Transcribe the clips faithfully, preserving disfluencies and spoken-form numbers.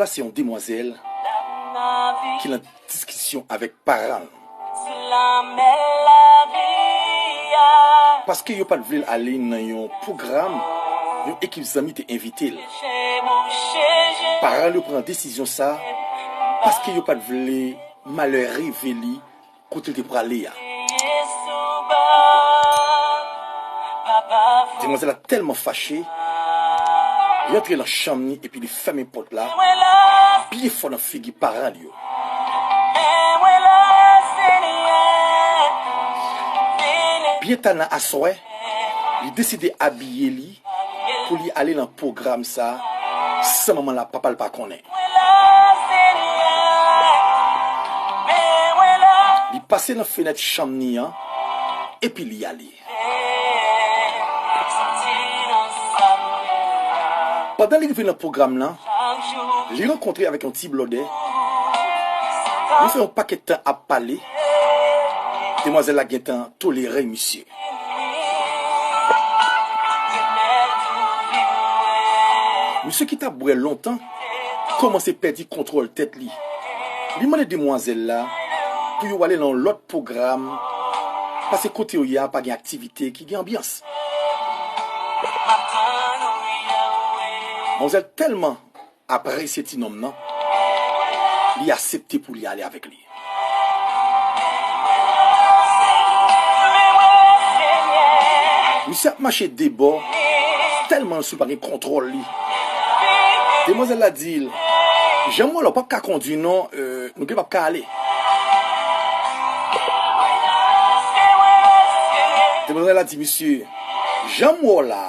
Sa se yon demwazèl ki nan diskisyon avèk paran l. Paske yo pa t vle l ale nan yon pwogram yon ekip zanmi te envite l. Paran l yo pran desizyon sa paske yo pa t vle malè rive li kote l te prale a. Demwazèl la tèlman fache, li antre nan chanm li epi li fèmen pòt la byen fò nan figi paran l yo. Byen ta nan aswè, li deside abiye li pou li ale nan pwogram sa san manman l ak papa l pa konnen. Li pase nan fenèt chanm li an epi li ale. Pandan li rive nan pwogram lan, li rankontre avèk yon ti blòdè. Yo fè yon pakèt tan ap pale. Demwazèl la gentan tolere misye. Misye ki t ap bwè lontan kòmanse pèdi kontwòl tèt li. Li mande demwazèl la pou yo ale nan yon lòt pwogram, paske kote yo ye a pa gen aktivite ki gen anbyans. Manmzèl tèlman apresye ti nonm nan, li aksepte pou li ale avèk li. Misye ap mache de bò, tèlman l sou pa gen kontwòl li. Demwazèl la di l, "Jan m wè w la, w p ap ka kondwi non, euh, nou gen p ap ka ale." Demwazèl la di misye, "Jan m wè w la,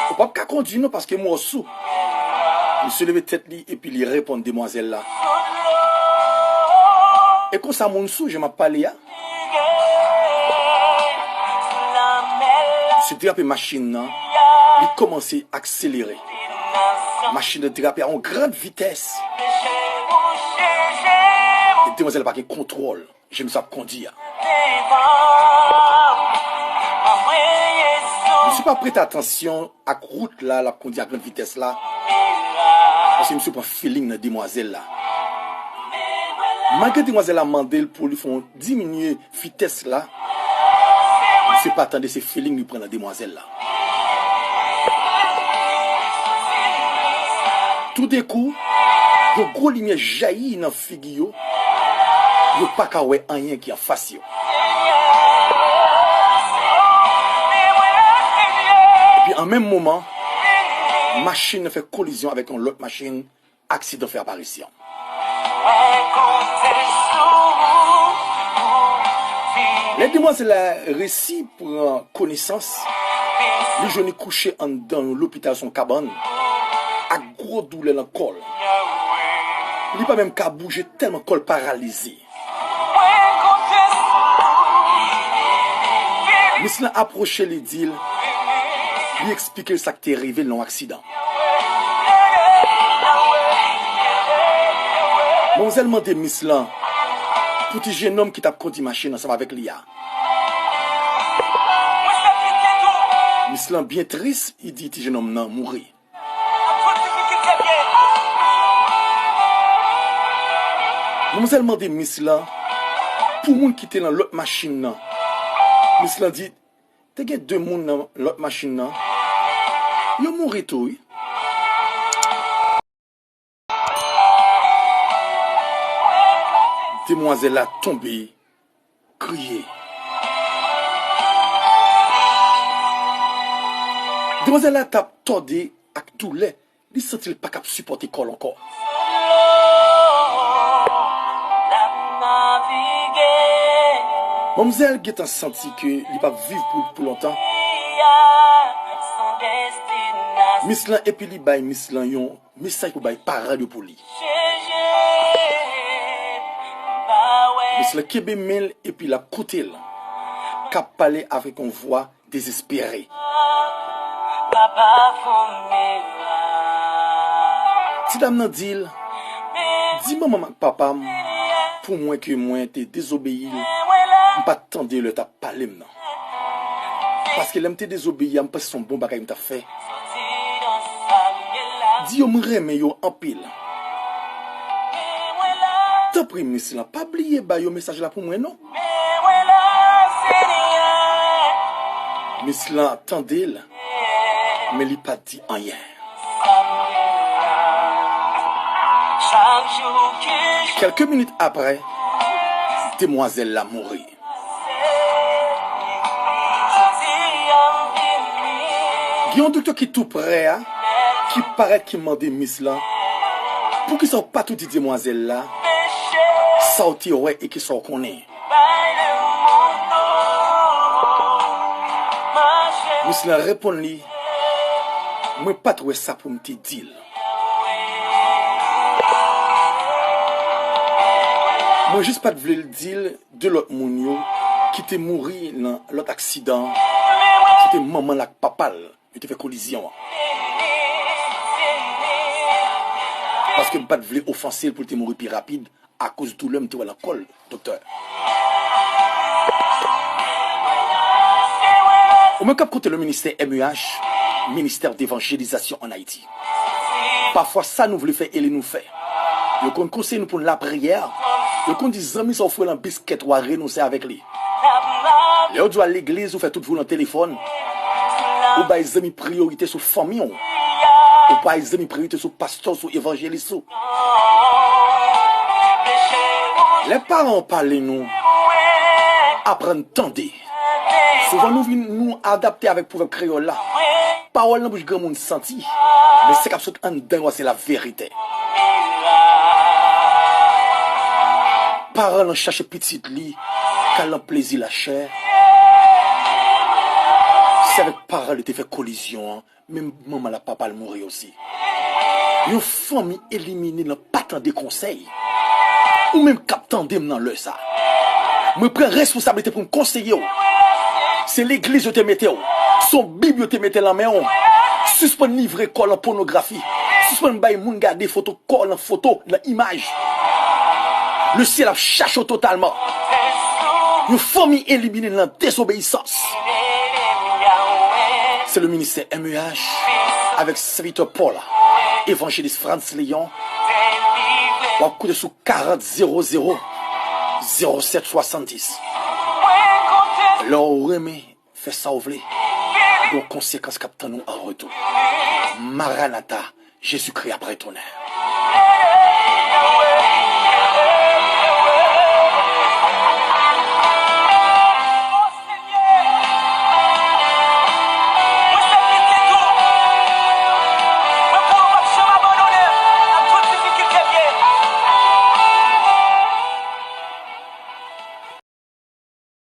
ou p ap ka kondwi non paske m wè w sou." Misye leve tèt li epi li reponn demwazèl la, "E konsa moun sou jan m ap pale a?" Misye drape machin nan, li kòmanse akselere. Machin nan drape a yon gran vitès. E demwazèl la pa gen kontwòl. Jan misye ap kondi a. Misye pa prete atansyon ak wout la, l ap kondi a gran vitès la. Paske misye pran feeling nan demwazèl la. Malgre demwazèl la mande l pou li fè yon diminye vitès la, misye pa tande, se feeling li pran nan demwazèl la. Toudenkou, yon gwo limyè jayi nan figi yo, yo pa ka wè anyen ki anfas yo. Epi an menm moman, machin nan fè kolizyon avèk yon lòt machin, aksidan fè aparisyon. Lè demwazèl la resi pran konesans, li jwenn li kouche anndan yon lopital, se yon kabann, ak gwo doulè nan kò l. Li pa menm ka bouje tèlman kò l paralize. Mis lan apwoche li, di l, li eksplike l sa k te rive l nan yon aksidan. Manmzèl mande mis lan pou ti jennonm ki t ap kondi machin ansanm avèk li a. Mis lan byen tris, li di ti jennonm nan mouri. Manmzèl mande mis lan pou moun ki te nan lòt machin nan. Mis lan di, te gen de moun nan lòt machin nan. Yo mouri tou, wi. Demwazèl la tonbe, kriye. Demwazèl la t ap tòde ak doulè, li santi l pa k ap sipòte kò l ankò. Manmzèl gentan santi ke li p ap viv pou, pou lontan. Mis lan, epi li bay mis lan yon mesaj pou bay paran l yo pou li. Mis lan kenbe men l epi l ap koute l, k ap pale avèk yon vwa dezespere. Ti dam nan di l, di manman m ak papa m pou mwen ke mwen te dezobeyi l, m pa t tande lè yo t ap pale m nan. Paske lè m te dezobeyi a, m panse se yon bon bagay m t ap fè. Di yo m renmen yo anpil. Tanpri, mis lan, pa bliye ba yo mesaj la pou mwen, non. Mis lan tande l, men li pa di anyen. Kèlke minit apre, demwazèl la mouri. Gen yon doktè ki tou prè a, ki parèt, ki mande mis lan, poukisa w pa tou di demwazèl la sa w te wè e ki sa w konnen? Mis lan reponn li, mwen pa t wè sa pou m te di l. Mwen jis pa t vle l di l de lòt moun yo ki te mouri nan lòt aksidan an, se te manman l ak papa l, yo te fè kolizyon an. Paske m pa t vle ofanse l pou l te mouri pi rapid akoz doulè m te wè nan kò l, doktè. Ou menm k ap koute le ministè M E H, Ministère d'Évangélisation en Haïti. Pafwa sa nou vle fè e li nou fè. Yo konn konseye nou pou n lapriyè. Yo konn di zanmi sa w foure nan biskèt ou a renonse avèk li. Lè yo di w al legliz, ou fè tout vi w nan telefòn. Ou bay zanmi priyorite sou fanmi w. Ou bay zanmi priyorite sou pastè w, sou evanjelis ou. Lè paran w pale nou, aprann tande. Souvan nou vin, nou adapte avèk pwovèb kreyòl la. Pawòl nan bouch granmoun santi, men sa k ap sot anndan yo a se laverite. Paran lan chache pitit li k al nan plezi lachè. Se avèk paran li te fè kolizyon an, men manman l ak papa l mouri osi. Yon fanmi elimine nan pa tande konsèy. Ou menm k ap tande m nan lè sa, mwen pran responsablite pou m konseye w. Se legliz yo te mete w. Se yon bib yo te mete nan men w. Sispann livre kò w nan pònografi. Sispann bay moun gade foto kò w nan foto, nan imaj. Lesyèl ap chache w totalman. Yon fanmi elimine nan dezobeyisans. Se le ministè M E H avèk sèvitè pa w la, evanjelis Frantz Léon. W ap koute sou karant zewo zewo zewo sèt swasanndis. Lè w renmen fè sa w vle, gen yon konsekans k ap tann ou an retou. Maranata, Jezikri ap retounen.